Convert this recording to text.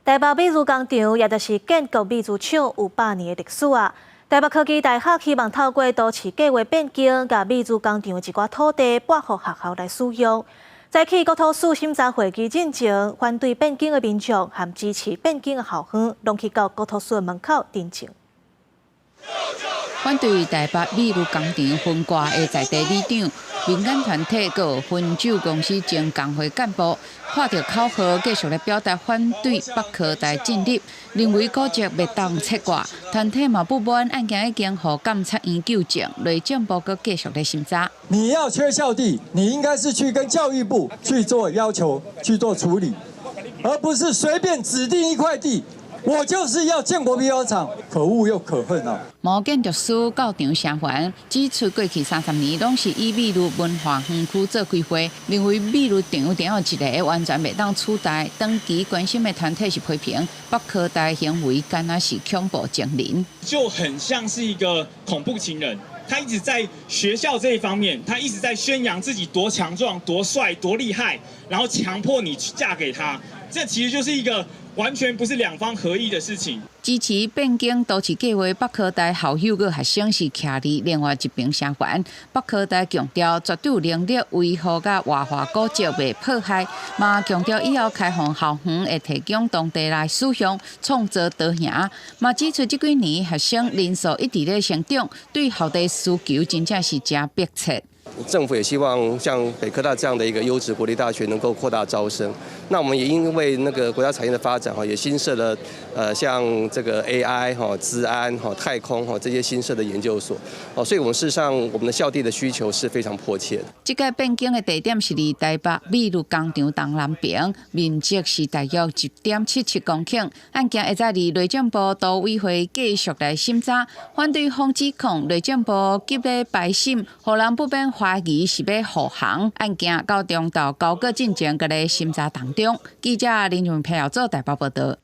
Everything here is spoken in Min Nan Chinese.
台北美術工場，也就是建國美術廠，有100年的歷史啊。台北科技大學希望透過都市計劃變更，共美術工場一寡土地撥予學校來使用。早起國土署審查會議進前，反對變更的民眾和支持變更的校方，攏去到國土署的門口陳情。反對台北美術工場分割的在地里長、民間團體、閣汾酒公司前工會幹部，喊著口號，繼續咧表達反對北科大進入，認為古蹟袂當切割。團體嘛不滿案件已經予監察院糾正，內政部閣繼續咧審查。你要缺校地，你應該是去跟教育部去做要求、去做處理，而不是隨便指定一塊地。我就是要建國美術廠，可惡又可恨啊！毛建築師到場聲援，指出過去30年攏是以美術文化園區做規劃，認為美術場頂有一个完全袂當取代。長期關心的團體是批評北科大行為，敢若是恐怖情人，就很像是一個恐怖情人。他一直在學校這一方面，他一直在宣揚自己多強壯、多帥、多厲害，然後強迫你去嫁給他。這其實就是一個完全不是兩方合意的事情。支持變更都市計劃，北科大校友佮學生是徛佇另外一邊聲援。北科大強調絕對有能力維護佮活化古蹟袂破壞，嘛強調以後開放校園會提供當地來使用，創造多贏。嘛指出這幾年學生人數一直咧成長，對校地需求真正是誠迫切。政府也希望像北科大這樣的一個優質國立大學能夠擴大招生。那我們也因為那個國家產業的發展哈，也新設了像這個 AI 哈、資安哈、太空哈這些新設的研究所。哦，所以我們事實上我們的校地的需求是非常迫切的。這個變更的地點是佇台北美術工場東南邊，面積是大約1.77公頃。案件會再佇內政部都委會繼續來審查。反對方指控內政部急咧排審，予人不免懷疑是欲護航。案件到中晝交稿進前，閣咧審查當中。記者林榮佩做台北報道。